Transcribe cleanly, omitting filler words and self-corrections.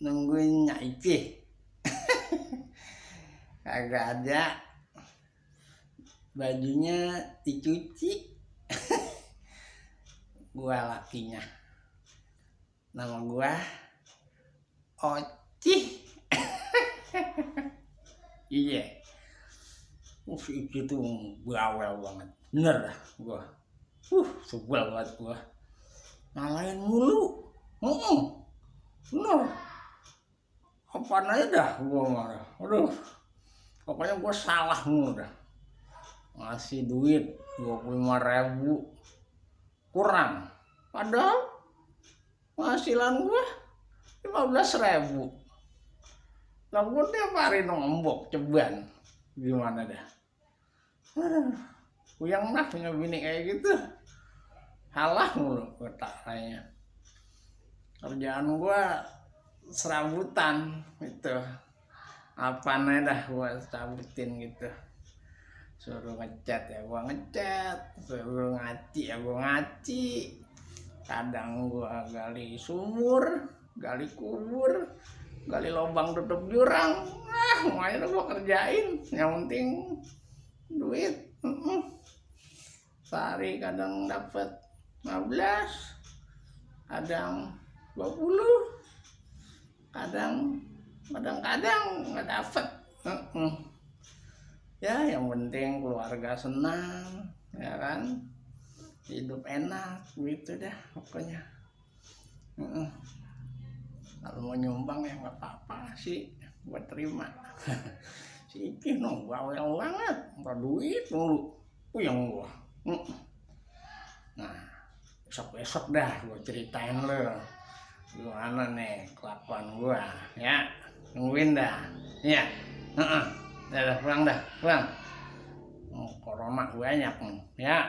Nungguin Nyai kagak ada, bajunya dicuci. Gua lakinya, nama gua Oci. Iya, si Ici tuh bawel banget, bener dah gua. Sebel banget gua, ngalahin mulu. Bener, apaan aja dah gua marah. Aduh, pokoknya gua salah mulu dah. Ngasih duit 25.000 kurang, padahal penghasilan gua 15.000. Lah gua tiap hari nombok ceban, gimana dah. Puyeng dah punya bini kayak gitu, halah mulu katanya. Kerjaan gua serabutan itu, apaan aja dah gua serabutin gitu. Suruh ngecat ya gua ngecat, suruh ngaci ya gua ngaci. Kadang gua gali sumur, gali kubur, gali lubang tutup jurang. Semuanya gua kerjain, yang penting duit. Sehari kadang dapat 15, kadang 20, kadang-kadang nggak dapet. Ya yang penting keluarga senang, ya kan, hidup enak gitu dah pokoknya. Kalau mau nyumbang ya nggak apa-apa sih, buat terima. Si Ici no bawel banget, minta duit mulu, puyeng gua. Nah, besok-besok dah gua ceritain lo gimana nih kelakuan gua, ya. Nungguin dah, ya. Dah pulang dah, pulang. Corona banyak nih, ya.